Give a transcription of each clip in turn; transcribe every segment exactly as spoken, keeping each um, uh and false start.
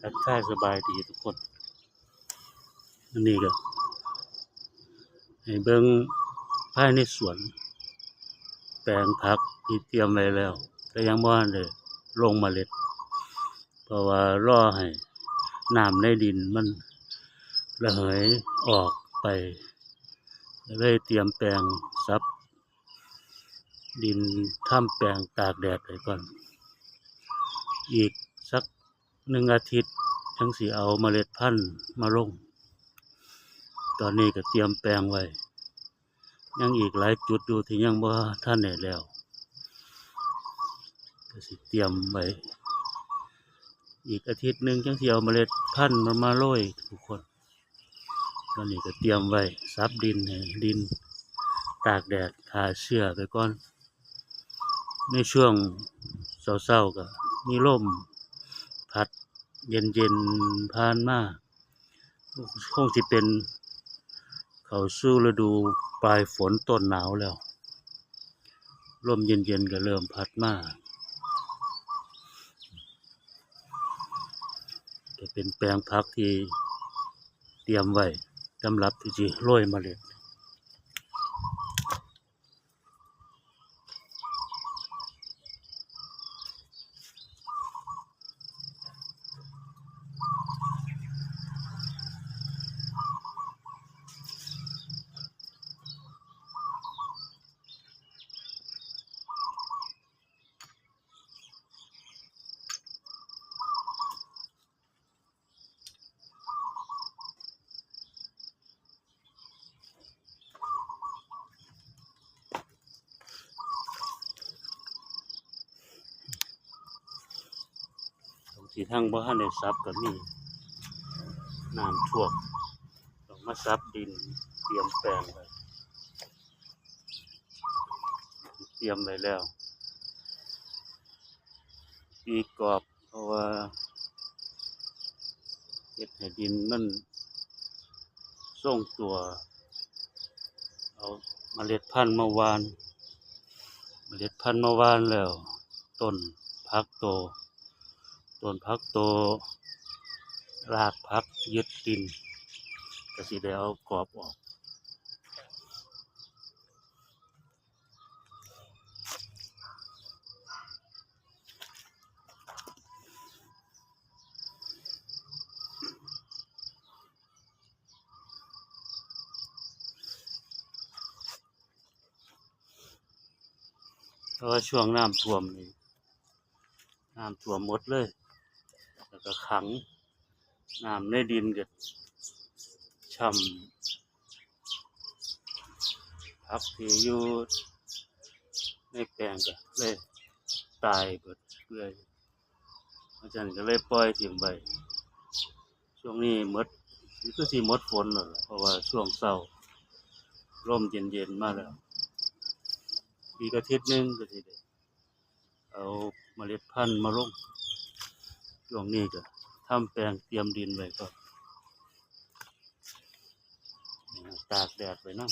ทักทายสบายดีทุกคน อันนี้ก็ให้เบิ่งภายในสวน แปลงผักที่เตรียมไว้แล้ว แต่ยังบ่ทันได้ลงเมล็ด เพราะว่ารอให้น้ำในดินมันระเหยออกไป เลยเตรียมแปลงสับดิน ทำแปลงตากแดดไว้ก่อน อีกสักหนึ่งอาทิตย์จั่งสิเอาเมล็ดพันธุ์มาลง ตอนนี้ก็เตรียมแปลงไว้ ยังอีกหลายจุดอยู่ที่ยังบ่ทันได้แล้ว ก็สิเตรียมไว้ อีกอาทิตย์หนึ่งจั่งสิเอาเมล็ดพันธุ์มา มาโรยทุกคน ตอนนี้ก็เตรียมไว้ สับดินให้ดินตากแดดฆ่าเชื้อไปก่อน ในช่วงเช้าๆก็มีลมพัดเย็นๆผ่านมา คงสิเป็นเข้าสู่ฤดูปลายฝนต้นหนาวแล้ว ลมเย็นๆก็เริ่มพัดมา จะเป็นแปลงผักที่เตรียมไว้สำหรับที่สิโรยเมล็ด บางทีทั้งบ่ทันได้สับก็มี น้ำท่วม ต้องมาสับดินเตรียมแปลงไว้ เตรียมไว้แล้ว ตีกรอบ เพราะว่าเฮ็ดให้ดินมันทรงตัว เอาเมล็ดพันธุ์มาหว่าน เมล็ดพันธุ์มาหว่านแล้ว ต้นผักโต ต้นผักโต รากผักยึดดิน ก็สิได้เอากรอบออก เพราะว่าช่วงน้ำท่วมนี่ น้ำท่วมหมดเลย แล้วก็ขัง น้ำในดินก็ช่ำ ผักที่อยู่ในแปลงก็เลยตายเบิดเลย อาจารย์ก็เลยปล่อยถิ่มไว้ ช่วงนี้หมด นี่คือสิหมดฝนแล้วล่ะ เพราะว่าช่วงเช้าลมเย็นๆมาแล้ว อีกอาทิตย์หนึ่งก็สิได้เอาเมล็ดพันธุ์มาลง ช่วงนี้ก็ทำแปลงเตรียมดินไว้ก่อน ตากแดดไว้นำ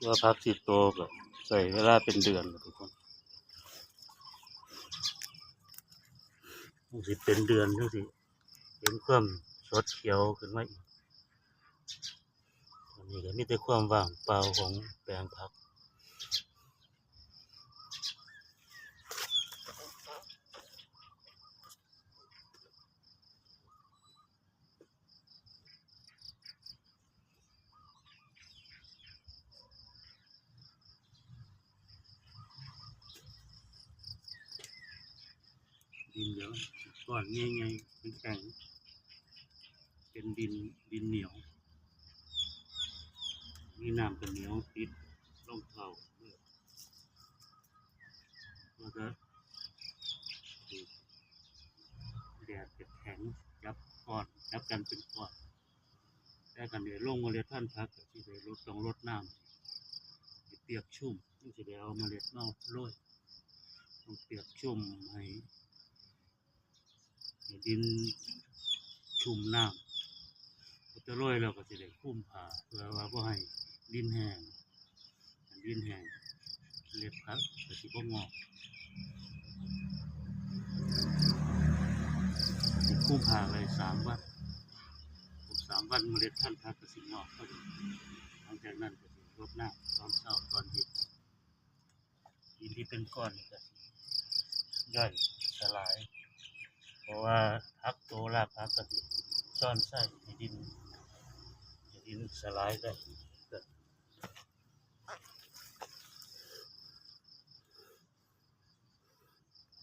ว่าผักสิโตก็ใช้เวลาเป็นเดือนล่ะทุกคน มันสิเป็นเดือนจั่งสิเห็นความสดเขียวขึ้นมาอีก อันนี้ก็มีแต่ความว่างเปล่าของแปลงผัก ดินเดี๋ยวก้อนใหญ่ๆแข็งๆ เป็นดิน ดินเหนียว มีน้ำก็เหนียวติดรองเท้า แล้วก็แดดก็แข็ง จับก้อน จับกันเป็นก้อน แต่คันได้ลงเมล็ดพันธุ์ผักก็สิได้ลด ต้องรดน้ำให้เปียกชุ่ม มันสิได้เอาเมล็ดมาโรย ต้องเปียกชุ่มให้ ให้ดินชุ่มน้ำ พอจะโรยแล้วก็สิได้คลุมผ้า เพื่อว่าบ่ให้ดินแห้ง คันดินแห้ง เมล็ดผักก็สิบ่งอก สิคลุมผ้าไว้สามวัน ครบสามวันเมล็ดพันธุ์ผักก็สิงอกพอดี หลังจากนั้นก็สิรดน้ำตอนเช้าตอนเย็น ดินที่เป็นก้อนนี่ก็สิย่อยสลาย เพราะว่าผักโต รากผักก็สิซ่อนไส้ให้ดิน ให้ดินสลายได้